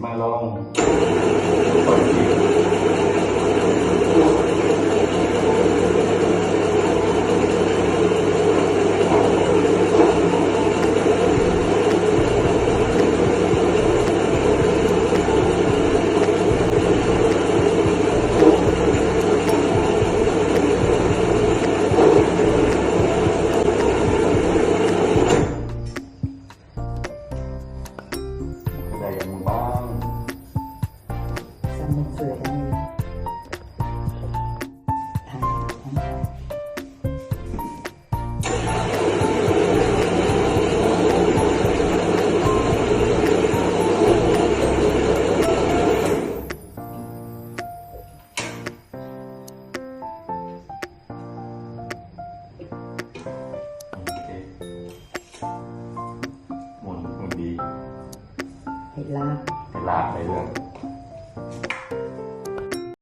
ມາລອງ. ໄດ້ຫຍັງບ້າງ? ສຳເລັດສວຍອັນນີ້ ໂອເຄ ໝູນ ໝູນດີ ເຮັດລາບ ເຮັດລາບໄດ້ເລື່ອງ.